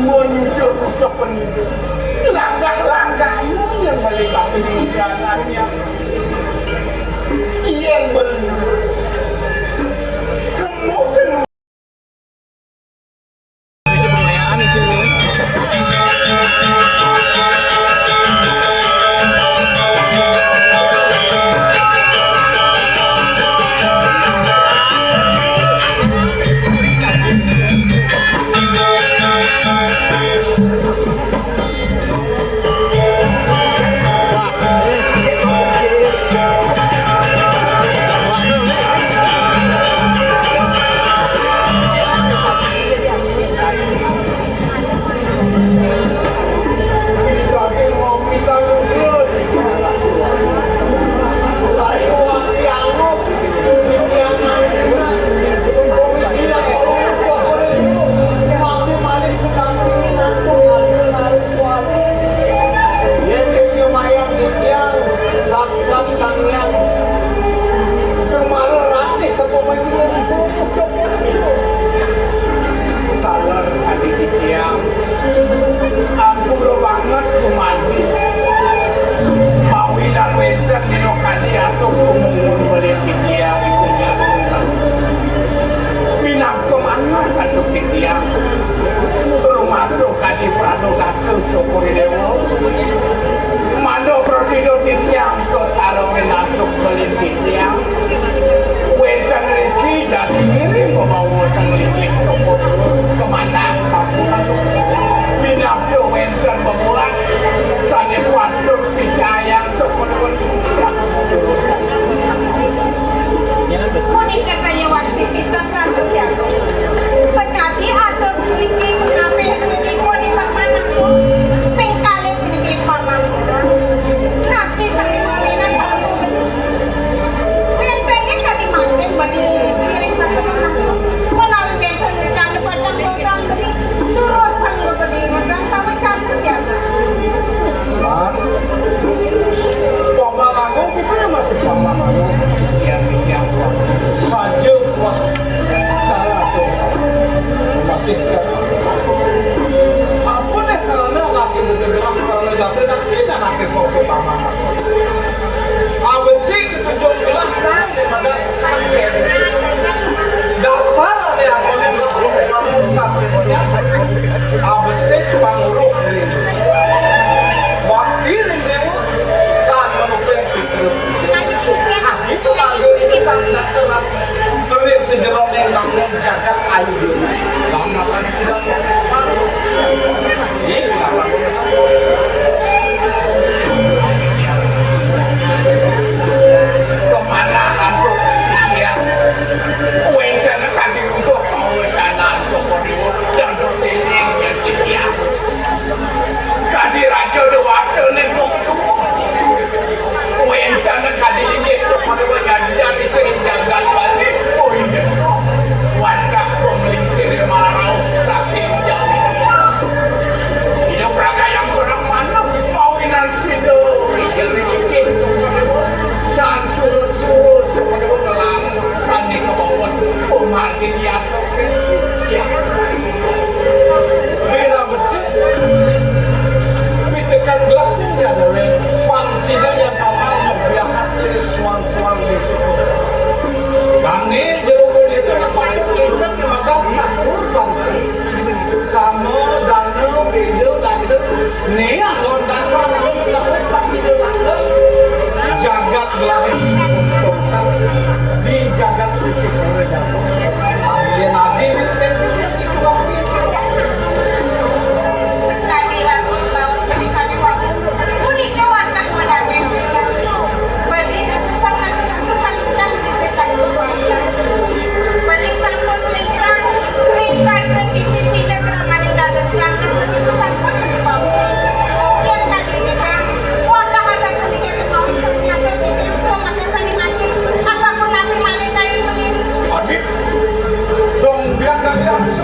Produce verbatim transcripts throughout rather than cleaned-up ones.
Menuju rusak pening. Langkah-langkahnya yang balik kampung jalannya. Yang beli. Kamu kan Yen ing nyumayang titiang, saksat Sang Hyang Semara Ratih sapa majeng. Taler kadi titiang, ampura banget gumanti. Mawinan wénten minakadi atur gumungun beli titiang iku nyata. Minangka manah antuk titiang. Rumasa kadi pranogata Cokor I Déwa. Mangda prasida titiang kasarengin antuk beli titiang. Wénten riki jagi ngiring mabawa sang liklik Cokor I Déwa kamanah sampun. Minabda wénten bebuat sané patut picayang Cokor I Déwa titiang. Punika sayuwakti pisan Ratu Jago. Sakadi atur puniki mengapih puniki pun pamanah. Ping kalih puniki pamanah. Napi sami mawinan pamanah. Wénten kadi mangkin beli piring pamanah. Menawi wénten ucan pacang dosan beli, turun panggo beli ngundang pamecah jaga. Nah, Paman Agung kita ya masih Paman Agung. Iya, iya. Saja wah salah tuh. Masih apa deh karena laki muda gerak karena jatuh dan kita laki kau ke Paman Agung. Abesik tujuh belas tahun di Medan Santet. Dasar ada yang mau dibilang kamu santet. Abesik panguruh ini. Bakti ring dewa, tan menupeng pitra. Hati itu mangga itu sang dasar. Beri sejeroning bangun jagat ayu dewa. Bang makan sidang. Ih, kenapa? Kemana antuk titiang? Wénten kadi runtuh pawecanan Cokor I Déwa dados éling yen titiang. Kadi Raja Déwata ning Cokor I Déwa. Wénten kadi linggih Cokor I Déwa nyanjari ring jagat Bali. Oh iya. Wantah panglingsir marauh saking jauh. Ida pragayang perang manuk mawinan sida mijil ring inggih Cokor I Déwa. Dan surut-surut Cokor I Déwa ngelang sané kabaos pamargin yasa. Ya. Wira besik. Pitekan gelah sing diadaling. Pang sida yang paman ngebiahake suang-suang desa. Dané jero desa yang patut lingkar di magang catur bangsa. Sama dana, beda dana. Né anggon dasar anggon dapet pang sida langkar. Jagat belahi tongkas di jagat suci Pura Jago. Ambil nadi di tempuhnya. Sekadi lamun baos beli kami waktu, punika wantah madaging siang. Beli sangat terpalingkan di petang. Beli sampun lingkar, lingkar ke titi sila keramani dados sangat sampun dibawa. Yang tadi kita, wantah asal punika kemauan satu nyata di tempuh maka sani mati. Asal pun napi malih kain beli. Adik, dong dia nggak biasa.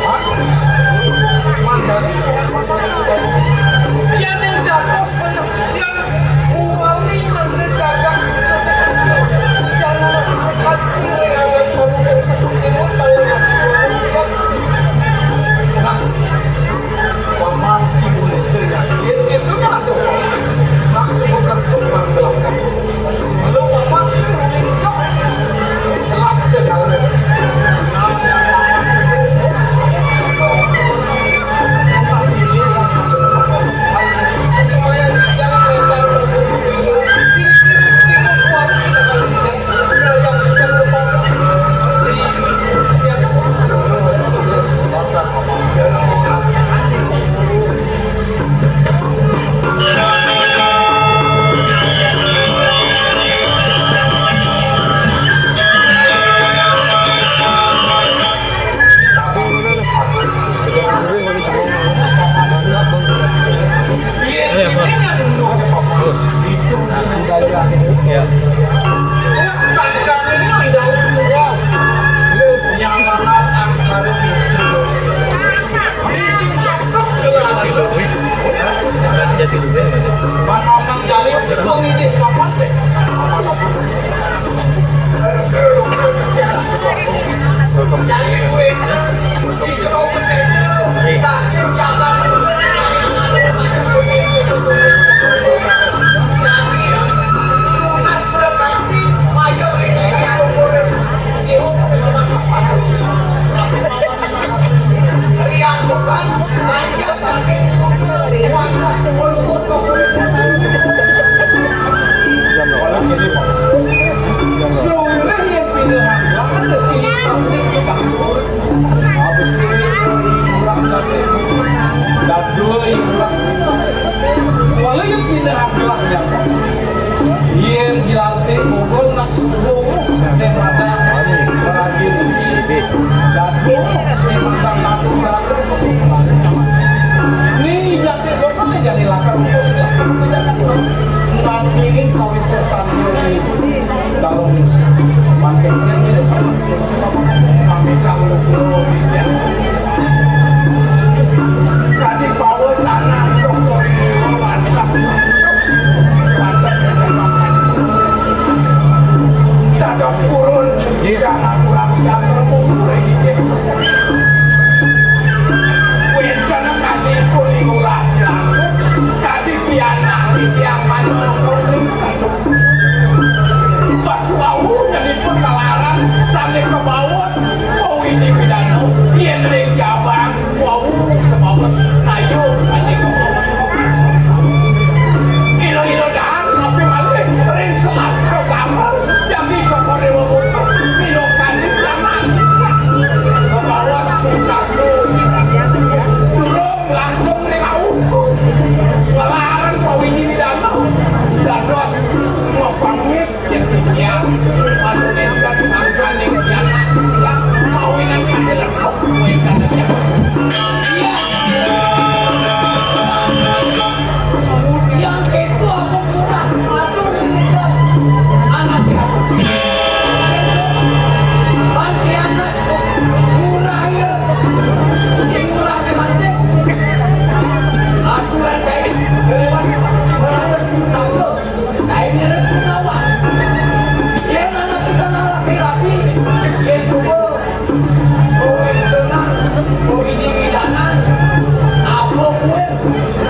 Hah? Manjani, kenapa? Yén dados panahitian, uwali nanda jagat sedek ento, jangan hati ringangan panungkung seperti utang dengan uwali tiang. Nah, Paman Ki Buné Sri Nganggil, itu nyato, Paman. Nak suka kersuk manggelah. Lalu Paman Sri Nganggil, selak segala. Jadi lebih. Paman Jalil, pengidih paman deh. Yén dilantik bogor nak subuh, daripada merajin. Dadung, memang dadung. Ni jati bogor ni jadi lakar. Nang ini kawisésan ini dalam mangkeng ini. Kami kamu kadi pawecanan Jokowi wantah. Dados purun, jana kurang dan remuk kuring inggih. Wénten kadi pun lurah dilantik, kadi pianak titiang manuk kuring. Bas wau nyeliput kalaran sané kabaos, wau ini widana, yén ring jabang. Wau, kabaos, ayo, sané kabaos. Ilo-ilo daan, tapi malih, ring selat sagambar, jagi cokor dewa bungkus, minum kandit zaman. Kabaos, cungkaku. Durung langkung ring auku. Nglarang pawingi widana. Dados, ngepamit. Yén titiang anu nénten sangkaning pianak titiang mawinan kadi lekep kuwi kadéné. Iya. Kemudian itu aku kurang atur ini kan anak aku. Ban pianak murah ya. Di murah di lantai. Aturan kayak lewat merasa cinta. Kain nyeret Gunawan. Yén anak kesana laki-laki, yén coba, kowe kenal, kowe ini widanan, apa kowe,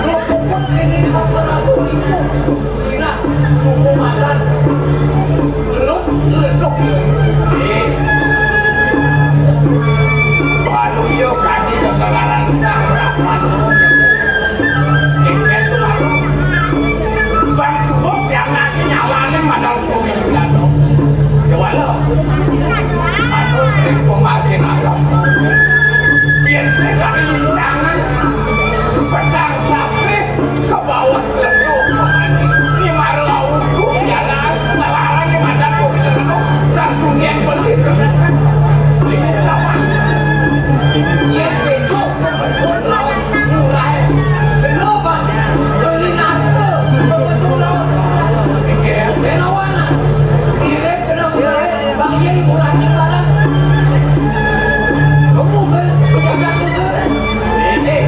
lo puput ini sapa lagu iku, sinah, suku madan, lo ledok ya. Eh, baru yo kaji kegagalan sang rapat. Bang Subuk yang lagi nyalane madal kuwi dado. Jawala. Manut ring pemakin agama. Yen sing kami lincangan, petang sasih kebawa selenduh pemakin. Ni mara lauku jalan, ngelarang ni madal kuwi dado. Kan Murah di mana? Kamu ke pejabat tu sore? Eh,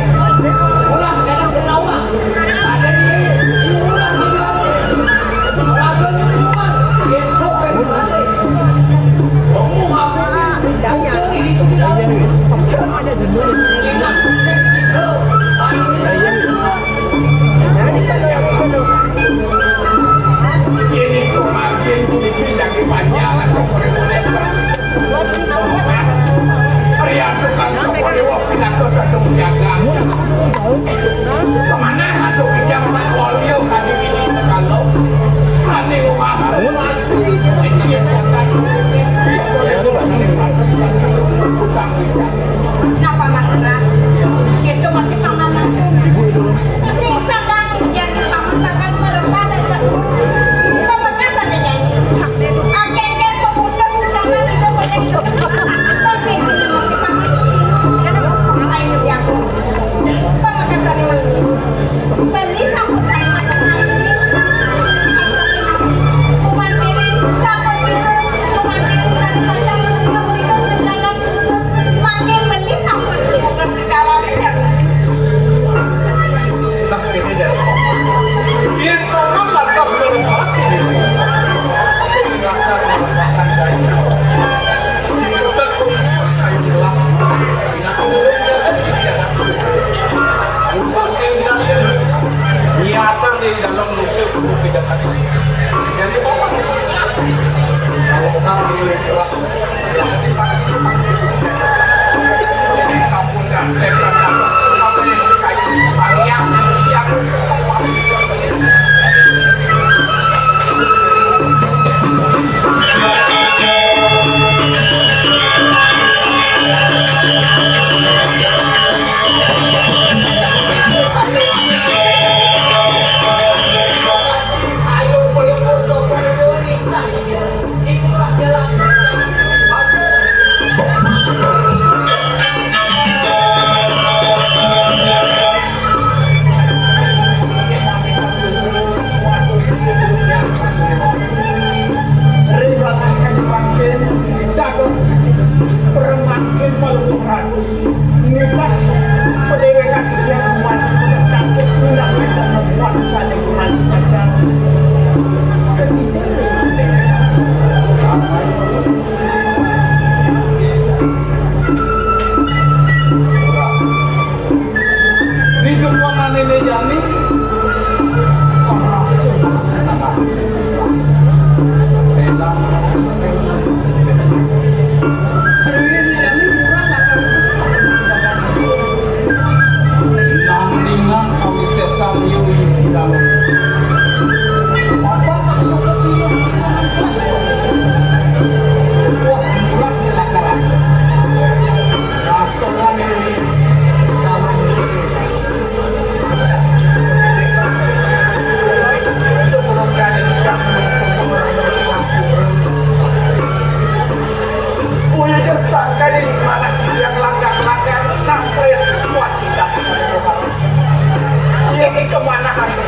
murah kadang senawa. Ada di murah di mana? Raga ni murah. Dia kok kan mati. Kamu aku ni. Bukan ini tu di dalam. Ini nak. Ini kalau, ini kalau. Ini kok makin kudu jadi panjang atau boleh-boleh. Pria tukang cokor dewa pinaka dadong jaga. Kemana atuh kijang sakolio kadi ini segalo? Sane luas, luas, itu aja jaga. Cokor dewa sane patut jadi tukang bijak. Napa mantra? Itu masih paman aku. Sing sadang jadi paman bakal merempat aja. Pamekasan nyanyi. Akeh-akeh pemutus undangan itu boleh. Tapi ini masih paman. Ayo ya. Pamekasan nyanyi. Beli sampun saya makan air ini. Kuman piring, sampun piring, kuman piring, kuman piring, kuman piring, kuman piring. Makin beli sampun bukan bicaranya. Nah, ini dia. Dia paman lantas merempati diri. Sing lantas merempatkan diri. Kita terus kayu gelap. Ingat dulu, dia kan jadi anak suci. Untuk sehingga dia niatan di dalam musuh buku kita tadi. Jadi paman itu salah. Kalau orang di Nitah pedhewekan yang kuat, cantik, pindah, pindah, kuat, saling kuat, macam. Di jumpongan ini jani, terasa banget. Telang. Sendiri ini murah lah. Nandingan kawisésan yui dalem. Apa maksud pindah-pindahan? Wah, murah di lakar atas. Rasengan yui dalem. Boya ja sangkaning manah titiang langkah-langkah nangklis kuat titiang. Yén ika manah anu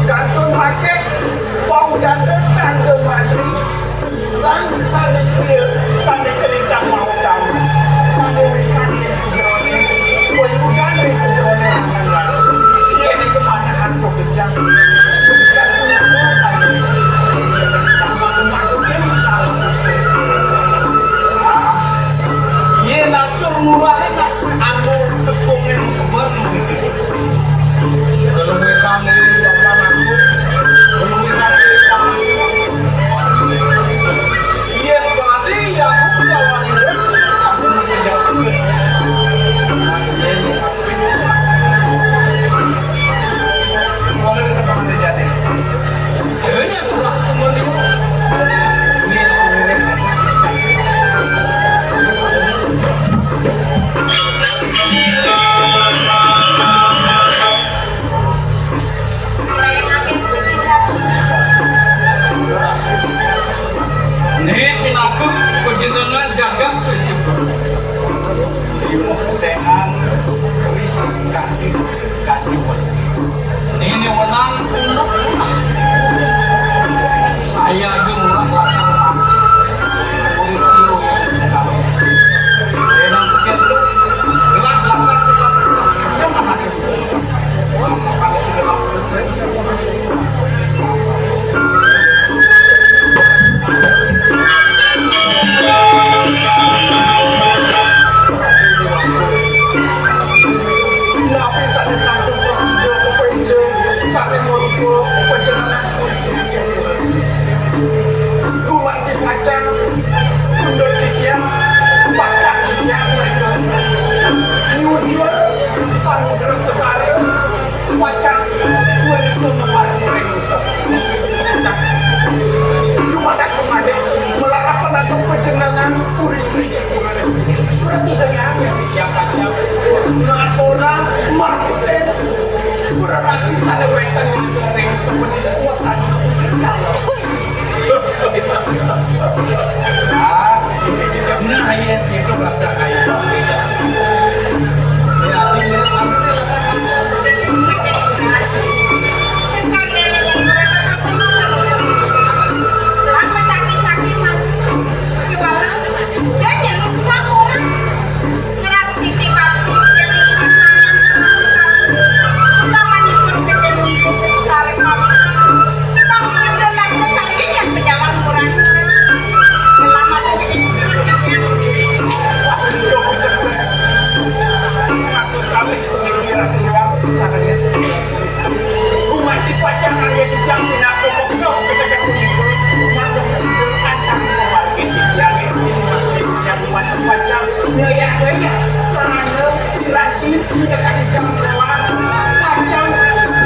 kantun maké paudan tangga mantri. Sang sané kriya, sané kalintang mautama, sané wikan ing sajeroning, wayudan ring sajeroning rangan. Yén ika manah anu kejang, sané kalintang mautama. Yén atur murahin, anggo tepungin keber. Kalau mereka milih papan aku, kalau mereka milih papan aku, iya, berarti ya aku jawabnya, aku menjawabnya. Nah, iya, iya, tapi kalau kita pakai jadi. Kaya ora semuanya. Ini sebenarnya. Ini pinaku panjenengan jagat sejebur. Lima kesengan keris kaki. Nini wenang tunduk murah. Saya ge murah lakar mati. Ah, nah, yén kitu rasa ai pabrik. Ya, ini Umat di pacang angge tujang pinaka bokto ketedak punika, umat dong kesidul antang kemargin di tiange, umat di pacang ngeyah-ngeyah sarana piranti dekat jangkauan, pacang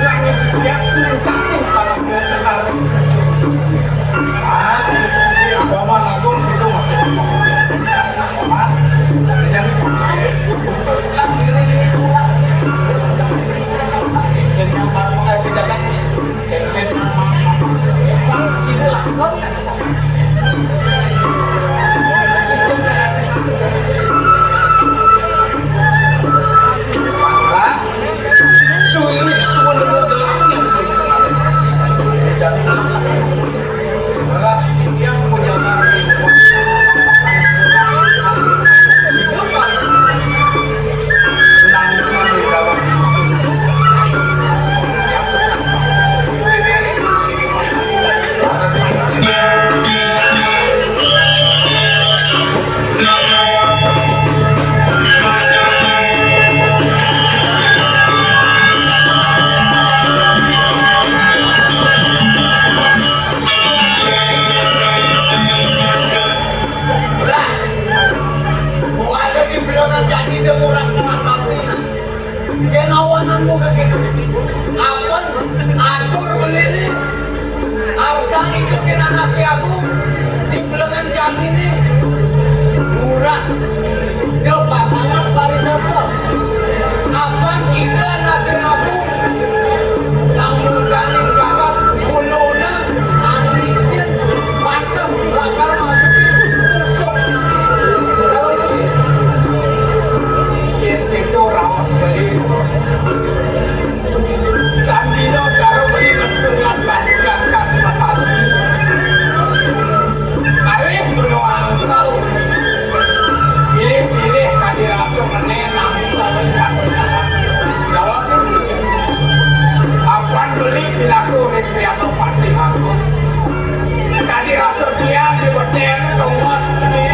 ngangge tiang nuntasin sarana sekali. Ah, si Abah mah lagu itu masih ngomong. Abah, jangan putuslah diri itu lah. Jadi apa? Eh, kita bagus. Jadi apa? Kalau sini lah, kau kan. Maka, suwi semua nemu gelangnya. Jadi, beras yang punya Udah. Mau ada di belakang jadi deh orang tengah kampung. Jenawanan boga kéto. Apan atur beliné, arsang idepin anaké agung, di belengan jaminé, murah, da pasangan pariserta. Apan ida anaké agung, sang murdaning jagat, kuluna, anu licin, pantes, lakar majukin, usuk. Kalau sih, yén kéto raos beli. Gambira cara beli bentungan batu gakas matali. Kalih guna angsal. Pilih-pilih kadi rasa mené nangsal. Jawa Timur. Apan beli pilaku Rekriano Patih Agung. Kadi rasa tiang di betén tongos di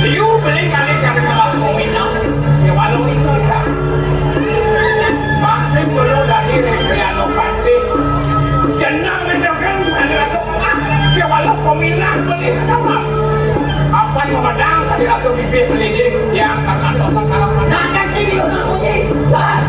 liu beli kadi kadi malah mawinang. Ya walau itu kan. Masih perlu dadi Rekriano Patih. Jenang mendokan kadi rasa ah, ya walau peminang beli tetap. Apan memedang kadi rasa bibih beli di yang karena dosa kalah. Nah, kan sini orang bunyi. Wah.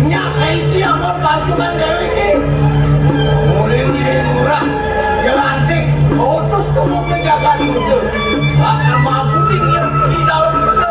Nyak isi ampun Parjuman Déwi ki. Murin Nyai Lurah, jelantik, utus tumuju jagat Musa. Bakal mampu dingin di dalam Musa.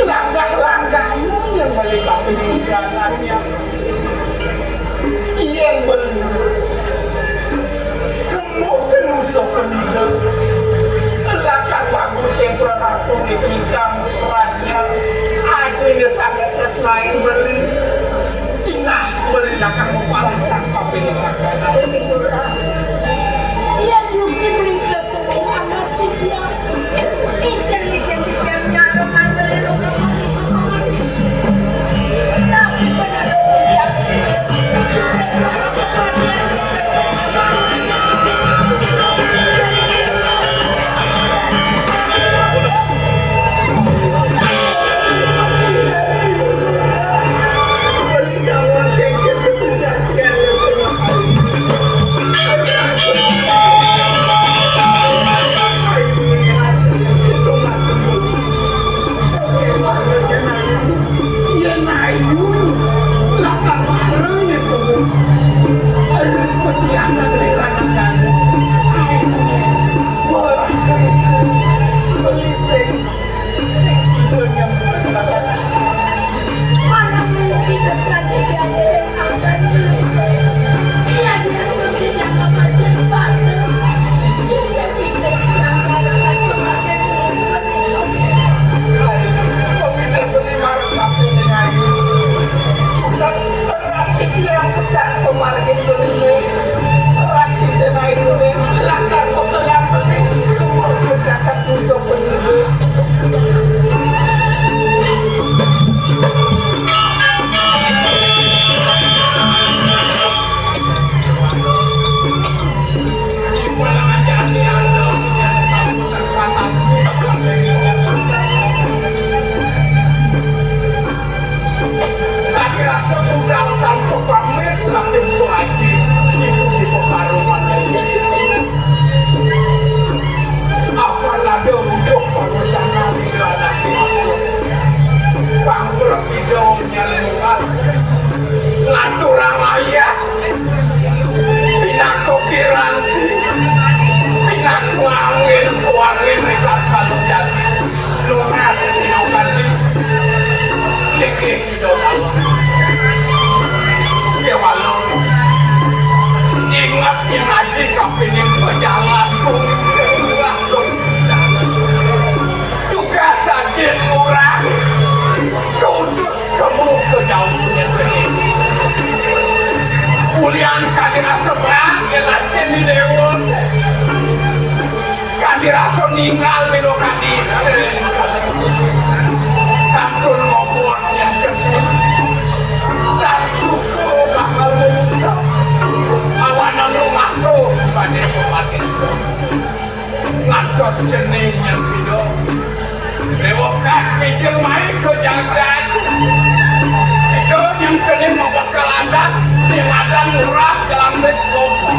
Langgah-langgahnya yang beli kapining jalannya. Yen beli kemu ke nusuh ke nida, lakar bagus yang praratu di bidang perannya. Adine sangat tresnain beli. Sinah beli lakar mapalasang kapining jalannya. Iya, Yuki beli tresnain amat dia. Ras kite yang pesan pemargin beliné. Ras kite nainune lakar pekelan beli. Kemul ke jagat musuh penduduk. Kami rasa budal tanpa pamit, makin tuaji itu di pekaruman yang apa lada untuk pangusana di anak itu. Pangkul sido nyelurah ngaturang ayah. Pinaka piranti, pinaka angin, kuangin rikat kalu jati, lunas dino kandi, linggih dino dalem. Kéwala inget nyén aji kapining pajalan bumi sing murah dong. Tugas ajin murah, kutus kemu ke jauh nyén kene. Ulian kadi rasa berat nyén aji ni dewa. Kadi rasa ninggal milo kadi. Kantun ngobot nyén kene. Dan suku bakal mengungkap. Awanan rumasa banding pemakai. Ngantos cening nyén sida. Déwa Kas mijil mai ka jagat. Sida nyén cening mabekel adat, nyén adat murah kelantik loba.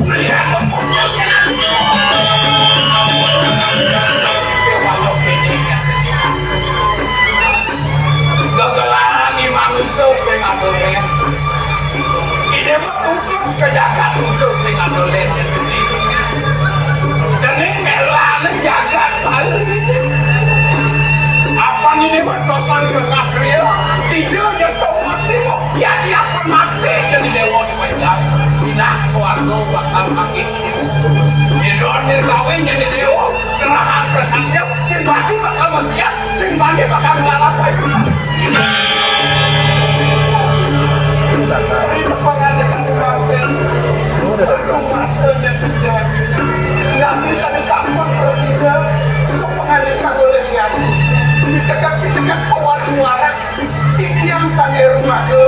Ulian mabekel. Déwa lo kéné nyén cening. Gegelaran i manusa sing adolér. Ida mah kutus ka jagat musuh sing adolér nyén cening. Cening melané jagat Bali. Apan ida mah tosan kesatria, dija nyentuh pasti mau ya dia mati jadi déwa di Sinah swarga bakal panggih. Indra nirgawé nyén déwa, cerahan kesatria, sing mati bakal maksiat, sing mati bakal nglarang payunan. Ri kepangandikan mangkin, rumasa nyén titiang. Nabi sané sampun prasida, kepangandikan olih yati. Pitekad-pitekad pawarah-warah, titiang sané rumaga,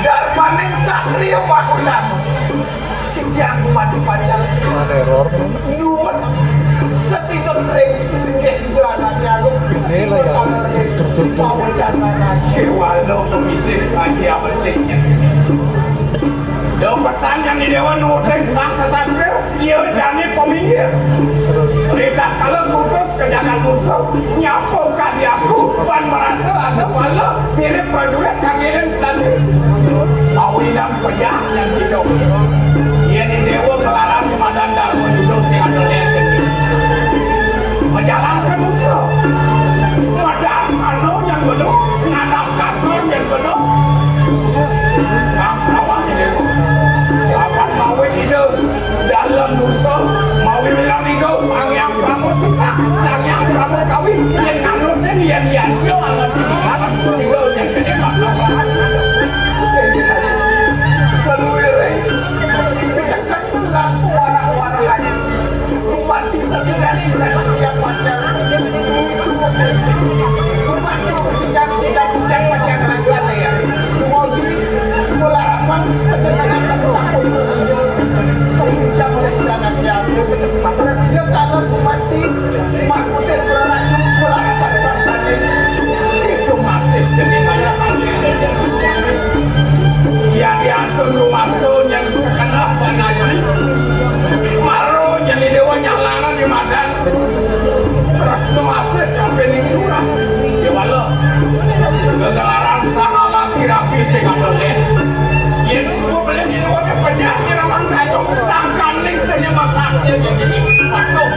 darmaning satria bahutama. Titiang gumanti pacang. Maneror. Nuwun. Setindek ring linggih Ida Anake Agung. Ini lah ya. Setindek ring tur, tur, tur. Pawecanan aji. Kéwala pemilih aji abesik nyén kene. Da pesan nyén déwa nuting sang kesatria, ia jani peminggir. Ritatkala kutus ka jagat musuh, nyapa kadi aku, ban merasa ada pala mirip prajurit kang ngiring tadi. Awinan pejah nyén ciduk. Yén i déwa nglarang madan darma yuda sing ada lén kene. Majalan ka musuh. Tresna taler bupati, makutin praraja kula rapat sartané. Itu masih jeneng ayah sampeyan. Ya diasun rumasa nyén cekenah Pak Naji. Mara nyén déwa nyalaran di madan. Tresna asih kapining lurah. Kéwala. Gegelaran sang alaki rabi sing ada lén. Yén suba belih nyén déwa pejah kirangan kandung sangkaning jeneng masak. Waduh,